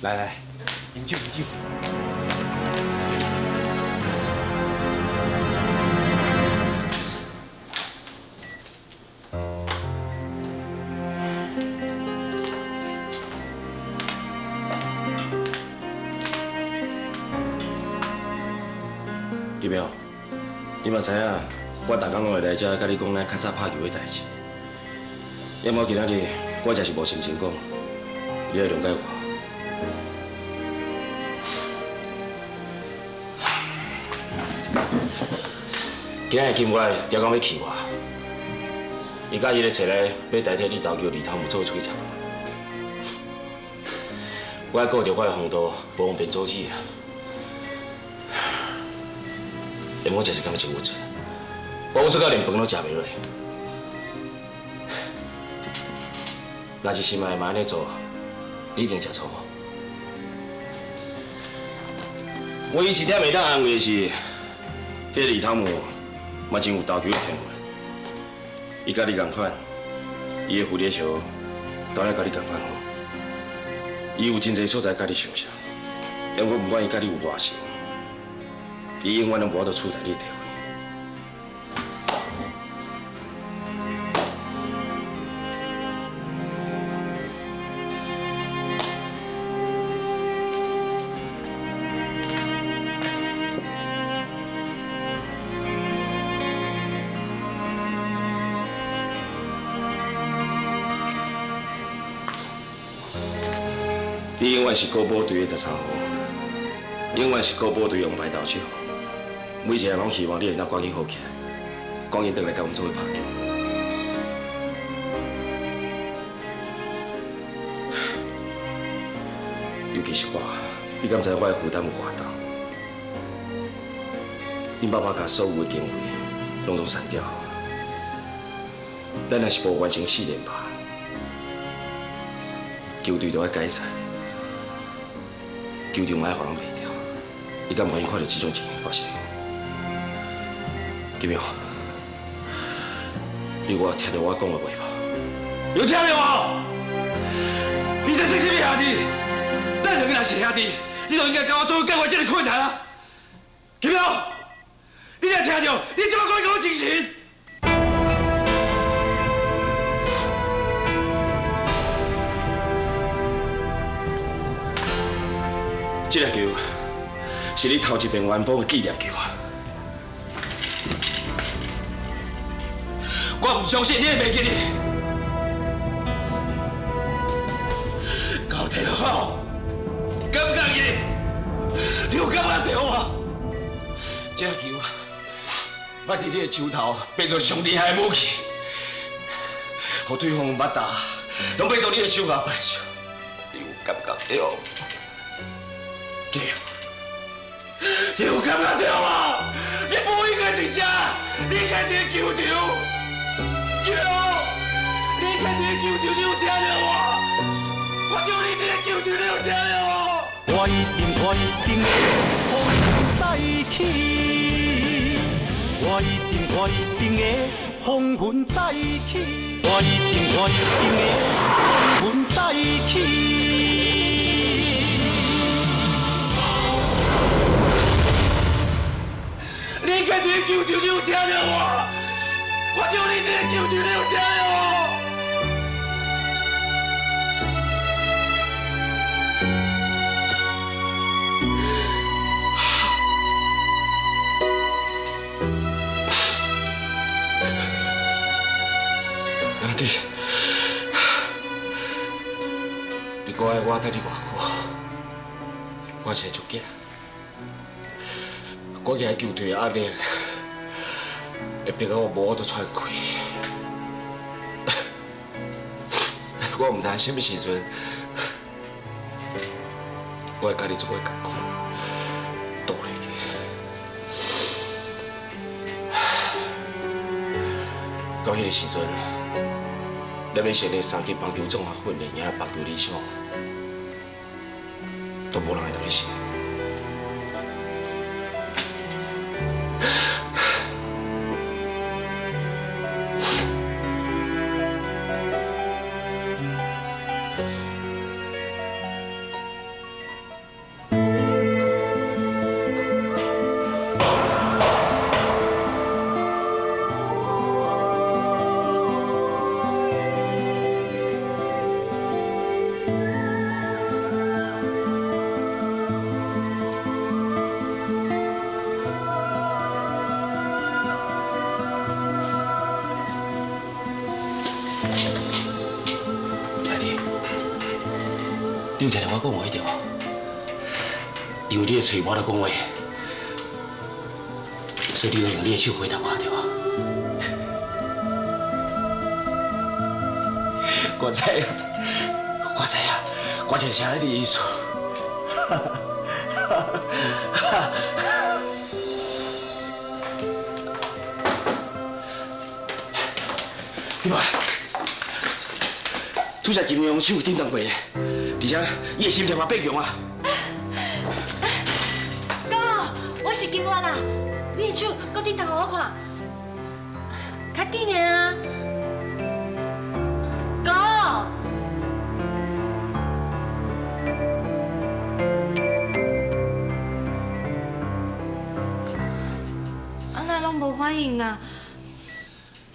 來來，飲酒飲酒。金苗，你嘛知影，我逐工攏會來遮佮你講咱較早拍球的代誌。要毋過今仔日我真是無心情講，你愛諒解我。今仔日金月刁講欲去我，伊佮伊咧揣來欲代替你投球李湯姆做出去食飯。我愛顧著我的風度，無方便阻止啊。但我就是感覺真鬱卒，我鬱卒到連飯攏食袂落。若是心愛嘛按呢做，你一定食錯無。唯一一點會當安慰的是，彼个李湯姆嘛真有投球的天分，伊佮你仝款，伊的蝴蝶球当然佮你仝款好。伊有真濟所在佮你相像，不過不管伊佮你有偌像，伊永遠攏無法度取代你的地位。你永遠是國寶隊的13號，永遠是國寶隊的王牌投手。每一個人攏希望你會當趕緊好起來，趕緊轉來佮阮做伙拍球。尤其是我，你敢知我的負擔有偌重？恁爸爸共所有的經費攏總刪掉，咱若是無完成4連霸，球隊就愛解散，球場嘛愛予人賣掉，你敢願意看著這種情形發生？金苗，你有聽著我講的話無？有聽著無？你這算啥物兄弟？咱兩个若是兄弟，你就應該共我做伙解決這个困難啊！金苗，你若聽著，你這擺趕緊予我精神！這粒球是你頭一遍完封的紀念球啊！我毋相信你會袂記得。交代好，敢不敢記？你有感覺著無？這球，捌佇你的手頭變做上厲害的武器，予對方捌打，攏變做你的手下敗將。你有感覺著？你有感覺著無？你不應該佇遮，你應該佇球場。球，你應該佇球場，你有聽著無？我叫你佇球場，你有聽著無？我一定，我一定會風雲再起。我一定，我一定會風雲再起。我一定，我一定會風雲再起。你你应该伫球场，你有听著无？我叫你伫球场，你有听著无？阿弟，你阁爱我等你偌久？我是会足惊，我徛球队的压力会逼到我无法度喘气。我毋知影啥物时阵，我会佮你做伙仝款倒落去。到彼个时阵，咱欲成立三级棒球综合训练营棒球理想，都无人会当去实现。阿弟，你有听著我讲话对无？因为你的喙无咧讲话，所以你会用你的手回答我对无？我知影，我知影，我就是彼个意思。你看，拄才金阳手有震动过咧，而且伊的心跳嘛变强啊！哥，我是金月啦，你的手阁震动予我看，较紧的啊！哥，啊哪拢无反应啊？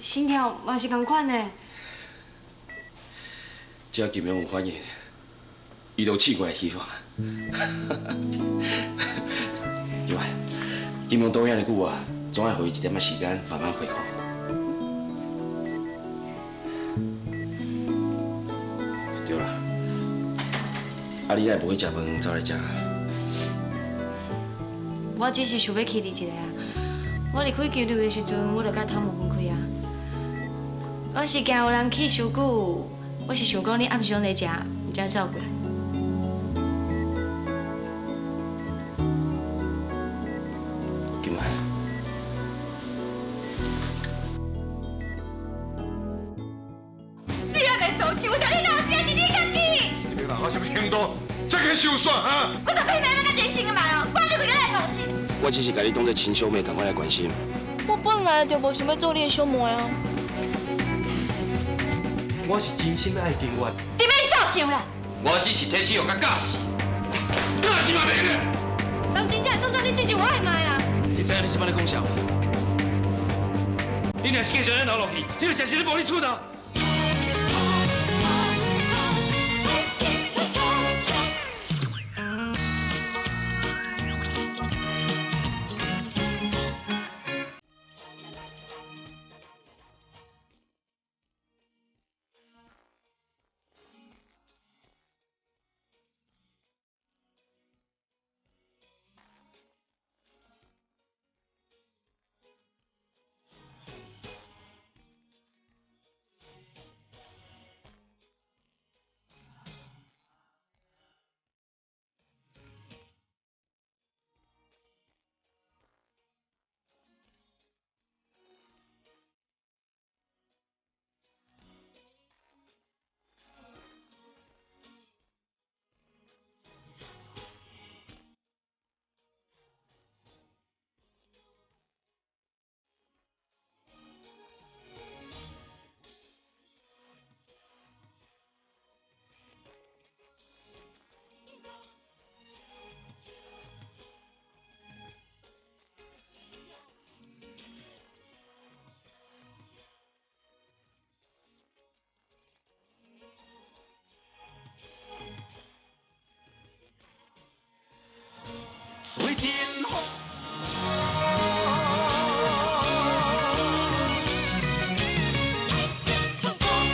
心跳嘛是仝款的。只要金阳有反应，伊就有试过的希望。金月，金阳倒遐尔久啊，总爱予伊一点仔时间慢慢恢复。对啦，啊你哪会无去食饭，走来遮？我只是想欲气你一下啊！我离开球队的时阵，我就佮汤姆分开啊。我是惊有人去伤久，我是想讲你暗时拢在食，毋才走过来。金月，你也袂做事，为着你老师是你家己。这个人我什么程度，才肯受损啊？我就偏偏要甲人生的嘛哦，管你开个来弄死。我只是共你当作亲小妹仝款来关心。我本来就无想欲做你的小妹啊。我是真心爱金月。你免笑想啦。我只是提手共教死，教死嘛袂咧。人真正当作你这种我会卖啦。你知影你这摆咧讲啥无？你若是继续按呢留落去，这个食是咧无你出头。